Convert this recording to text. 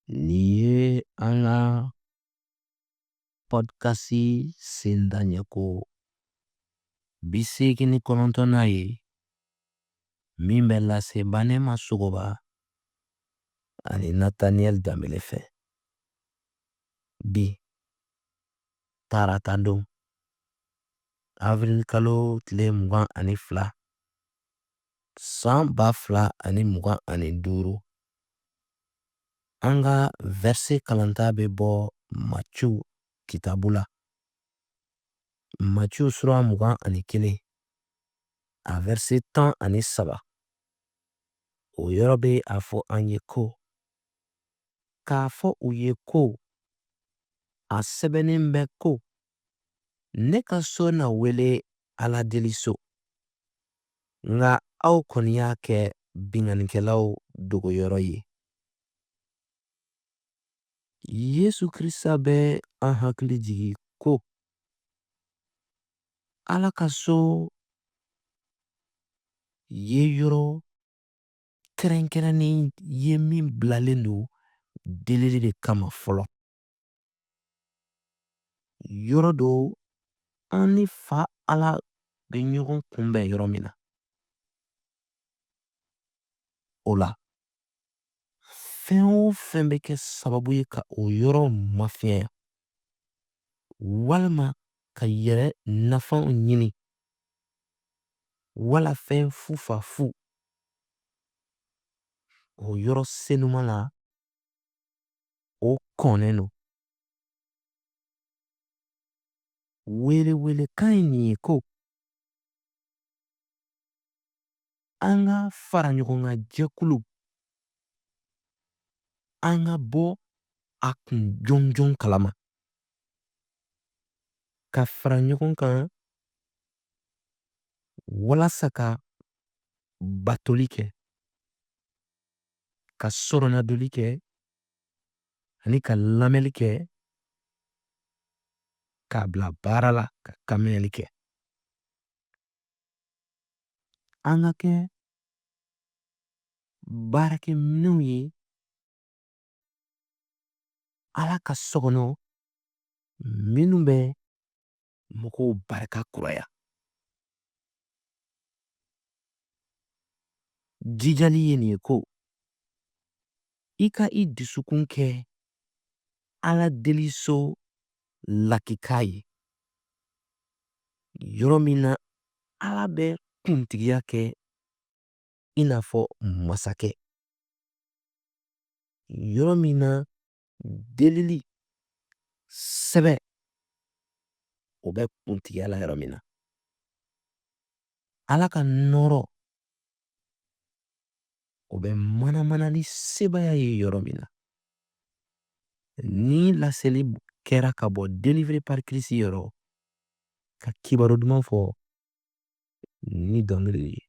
Nin ye an ka pɔdikasi sendaɲɛ ko 89nan ye, min bɛ lase Banɛma Sogoba ani Nataniyɛli Danbele fɛ. Bi tarata don, avril kalo tile 22, san 2025. An ka vɛrse kalanta bɛ bɔ Maciw kitabu la. Maciw sura 21, a vɛrse 13. O yɔrɔ bɛ a fɔ an ye ko, k'a fɔ u ye ko, a sɛbɛnnen bɛ ko, ne ka so na wele Ala deliso. Nka aw kɔni y'a kɛ binkannikɛlaw dogoyɔrɔ ye. Yesu Krisita bɛ an hakili jigin ko Ala ka so ye yɔrɔ kɛrɛnkɛrɛnnen ye min bilalen don delili de kama fɔlɔ. Yɔrɔ don an ni Fa Ala bɛ ɲɔgɔn kunbɛn yɔrɔ min na. O la, fɛn o fɛn bɛ kɛ sababu ye ka o yɔrɔ mafiɲɛya walima ka yɛrɛ nafaw ɲini wala fɛn fufafu o yɔrɔ senuma la, o kɔnnen don. Welewelekan ye nin ye ko an ka fara ɲɔgɔn kan jɛkulu, an ka bɔ a kun jɔnjɔn kalama, ka fara ɲɔgɔn kan walasa ka batoli kɛ, ka sɔrɔnadoli kɛ ani ka lamɛnli kɛ, k'a bila baara la, ka kanminɛli kɛ. An ka kɛ baarakɛminɛnw ye Ala ka so kɔnɔ minnu bɛ mɔgɔw barika kuraya. Jijali ye nin ye ko i ka i dusukun kɛ Ala deliso lakika ye, yɔrɔ min na Ala bɛ kuntigiya kɛ i n'a fɔ masakɛ, yɔrɔ min na delili sɛbɛ o bɛ kuntigiya la yɔrɔ min na. Ala ka nɔɔrɔ o bɛ manamana ni sebaaya ye yɔrɔ min na. Ni laseli kɛra ka bɔ Délivré par Christ yɔrɔ, ka kibaru duman fɔ ni dɔnkili ye.